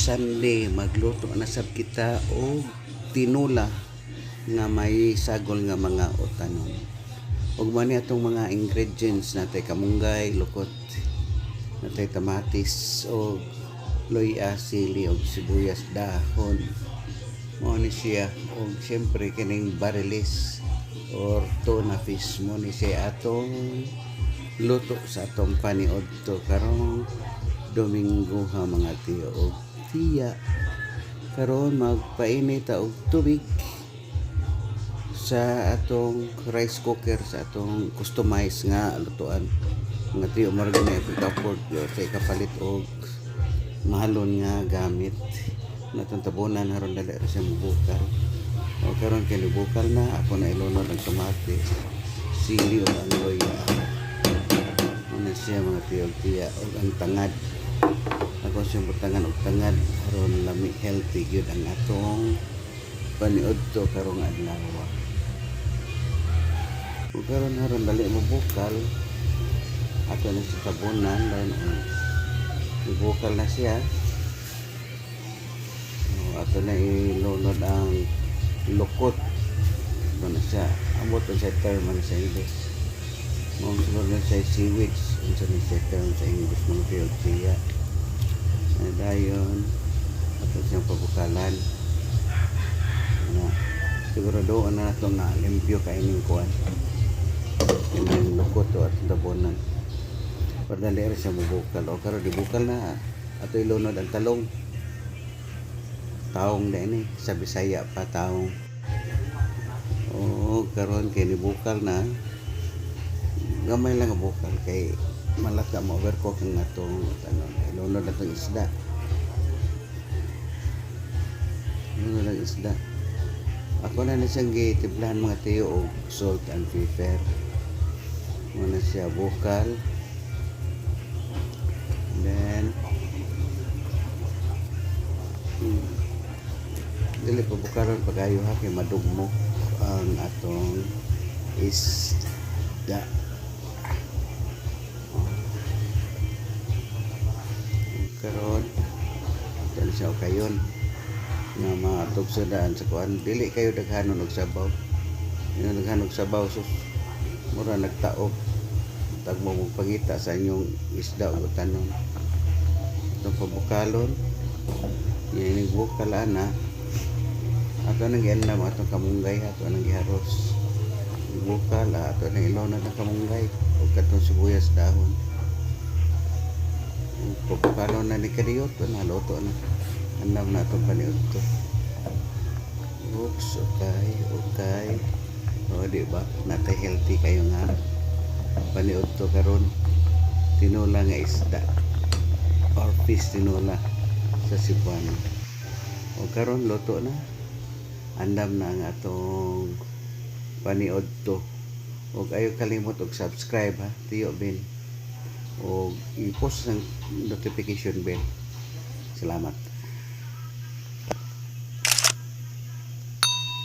Sunday, magluto na sab kita og tinula nga may sagol nga mga utanon. Ug mao ni atong mga ingredients: natay kamunggay, lukot, natay kamatis og luya, sili og sibuyas dahon. Mao ni siya, og siyempre kining barilis or tuna fish. Mo ni siya atong luto sa atong paniudto karong Domingo ha, mga tiyo og tiya. Karon magpainit ta og tubig sa atong rice cooker, sa atong customized nga lutuan, mga tiyo. Murag na i-afford yo sa kapalit og mahalon nga gamit natong tabunan aron dali ra siya mobukal. O karon kay nibukal na, ako na ilunod ang tomate, sili ug ang luya. Mao siya, mga tiyo ug tiya, ug ang tangad. Ako siyang butangan og tangad aron lami, healthy gyud ang atong paniudto karong adlaw. Ug karon, aron dali mo bukal, ato na sa tabunan dayon. Oh, ibukal na siya. Oh, ato na ilunod ang lukot. Ito na siya. Ambot sa term ano sa English mo, siguro na siya seaweeds, unsa ni siya term sa English, mga tiyo ug tiya. Ay, dayon ato siyang pabukalan na siguro doon na nato nga limpyo kay ning kuan, kining lukot o atong tabunan para dali ra siya mobukal. O karon dibukal na, ato ilunod ang talong, taong na ini sa Bisaya pa, taong. O karon kay nibukal na, gamay lang ang bukal kay malaka mo overcook ang atong tanon. Ilunod atong isda, ilunod ang isda. Ako na na siyang gitimplahan, mga tiyo, og salt and pepper. Mao na siya, bukal. And then dili pa bukaron pagayo ha, kay madugmok ang atong isda. Oh. Karon dali siya kayon nga matugso daan sa kuan. Dili kayo daghanon og sabaw. Yung daghan og sabaw, sus, mura nagtaob tag mo mong pangita sa inyong isda o tanon. Itong pabukalon yan, yung bukal ana, ato nang giandam atong kamunggay, ato nang giharos bukal, ato nang ilunod ang kamunggay ug katong sibuyas dahon. Pabukalon na ni kadiyot na, luto na. Andam na atong paniudto. Oops, okay. O, di ba? Natay healthy kayo nga paniudto karon. Tinula nga isda or fish tinula sa Cebuano. O karon luto na. Andam na ang atong paniudto. Og ayo kalimot og subscribe ha, Tiyo Ben. Og i-post ang notification bell. Salamat.